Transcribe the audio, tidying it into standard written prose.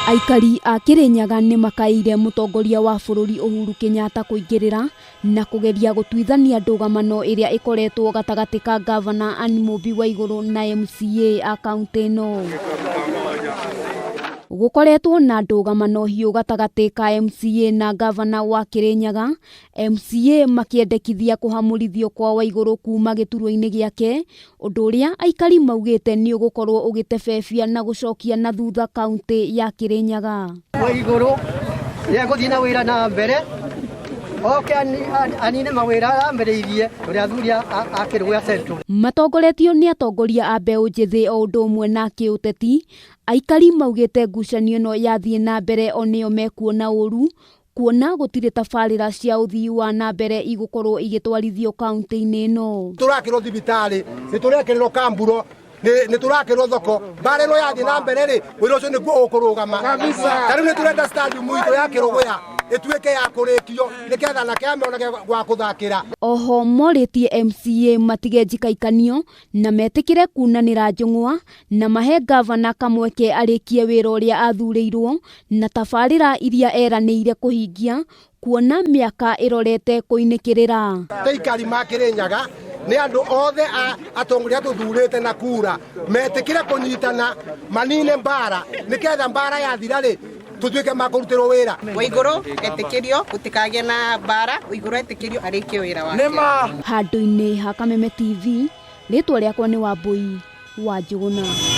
Aikari a Kĩrĩnyaga nĩ makaĩire mũtongoria wa bũrũri Uhuru Kenyatta kũingĩrĩra na kũgeria gũtuithania ndũgamano ĩrĩa ĩkoretwo gatagatĩ ka ngavana Anne Mũmbi Waigũrũ na MCA a kaũntĩ ĩno. Gũkoretwo na ndũgamano hiũ gatagatĩ ka MCA na ngavana wa Kĩrĩnyaga, MCA makĩendekithia kũhamũrithio kwa Waigũrũ kuma gĩturwa-inĩ gĩake, ũndũ ũrĩa aikari maugĩte nĩ ũgũkorwo ũgĩtebebia na gũcokia na thutha kaũntĩ ya Kĩrĩnyaga. Waigũrũ nĩ egũthiĩ na wĩra na mbere oke anine mawĩra ambĩrĩirie tũrĩ athuri a Kĩrũgũya Central. Matongoretio nĩ atongoria a mbeũ njĩthĩ o ũndũ ũmwe na kĩũteti, aikari maugĩte ngucanio ĩno yathiĩ na mbere o nĩo mekuona ũru kuona gũtirĩ tabarĩra cia ũthii wa na mbere igũkorwo igĩtwarithio kaũntĩ-inĩ ĩno. Tũrakĩrwo thibitarĩ, nĩ tũrekĩrĩrwo kamburo, nĩ tũrakĩrwo thoko. Mbara ĩno yathiĩ na mbere rĩ, wĩra ũcio nĩguo ũkũrũgama. Ta rĩu nĩ tũrenda stadium itũ ya Kĩrũgũya ĩtuĩke ya kũrĩkio nĩgetha anake aya monage gwa kũthakĩra. Oho morĩtie MCA matige njikaikanio na metĩkĩre kunanĩra njũng'wa na mahe ngavana kamweke arĩkie wĩra ũrĩa athurĩirwo na tabarĩra iria eranĩire kũhingia kuona mĩaka ĩrorete kũinĩkĩrĩra. Aikari ma Kĩrĩnyaga nĩ andũ othe a atongoria tũthurĩte na kura metĩkĩre kũnyitana manine mbara nĩgetha mbara yathira rĩ tũtuĩke ma kũrutĩrwo wĩra. Waigũrũ etĩkĩrio gũtikagĩe na mbara, Waigũrũ etĩkĩrio arĩkie wĩra wake. Handũ-inĩ ha Kameme TV, rĩtwa rĩakwa nĩ Wambũi wa Njũgũna.